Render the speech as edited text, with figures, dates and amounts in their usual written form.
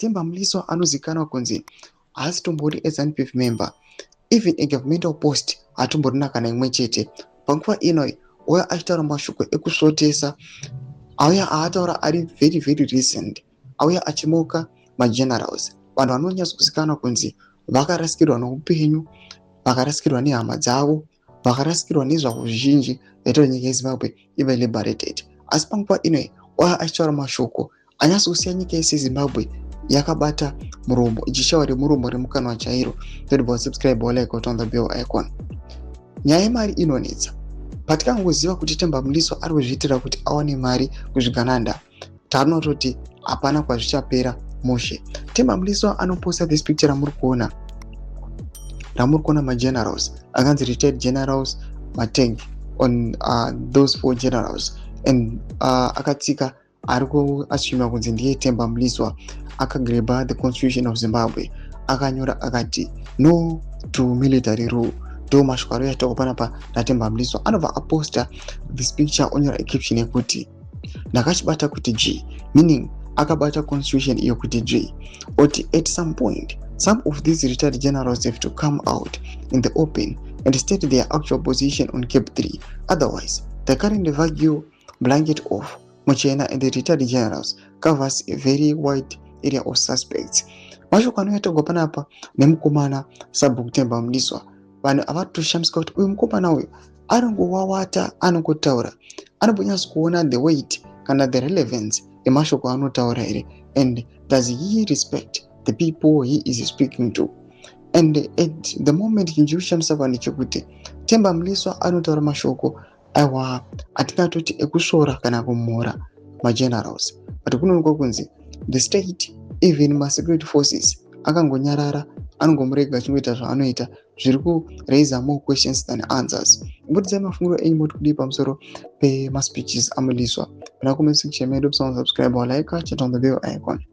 Temba Mliswa anozivikanwa kunzi haasitombori aZANU PF member. Even a governmental post hatomborina kana imwe chete. Panguva ino uya achitaura mashoko ekusvotesa auya aataura ari very very recent, auya achimoka magenerals, vanhu vanonyatsokuzikanwa kunzi vakarasikirwa neupenyu, vakarasikirwa nehama dzavo, vakarasikirwa nezvavo zvizhinji zvaita kuti nyika yeZimbabwe ive liberated. Asi panguva ino uya achitaura mashoko anyatsokusiya nyika yese yeZimbabwe yakabata muromo, ichishawa remuromo remukanwa chairo. Don't subscribe, like, on the bell icon. Nyaya yemari inonetsa. Patikangoziva kuti Temba Mliswa ari kuzviitira kuti awane mari kuzvigananda, tanototi hapana kwazvichapera mushe. Temba Mliswa anoposta this picture ramuri kuona, ramuri kuona magenerals akanzi retired generals, matank on those four generals, and akatsika ari kuassumer kunzi ndiye Temba Mliswa, akagreba the Constitution of Zimbabwe, akanyora akati "No to military rule". Ndo mashoko ari yataurwa panapa naTemba Mliswa. Anobva aposta this picture, onyora caption yekuti "Ndakachibata kuti g", meaning akabata constitution iyo kuti g, oti "At some point some of these retired generals have to come out in the open and state their actual position on CAB 3. Otherwise the current vague blanket of Muchena and the retired generals covers a very wide area of suspects." Mashoko anoyatagwa panapa nemukomana Sabhuku Temba Mliswa. Vanhu havatoshamisika kuti uyu mukomana uyu anongowawata, anongotaura, anombonyatso kuona the weight kana the relevance yemashoko anotaura here? And does he respect the people he is speaking to? And at the moment chinhu chiri kushamisa vanhu chekuti Temba Mliswa anotaura mashoko aiwa atingatoti ekusvora kana kumhura magenerals, but kunoonekwa kunzi the state, even masecurity forces akangonyarara, anongomurega achingoita zvaanoita, zviri kuraisa more questions than answers. Mbudidzai mafungiro enyu, moti kudii pamusoro pemaspeeches aMliswa? Muna comment section medu. Subscribe, like, turn on the bell icon.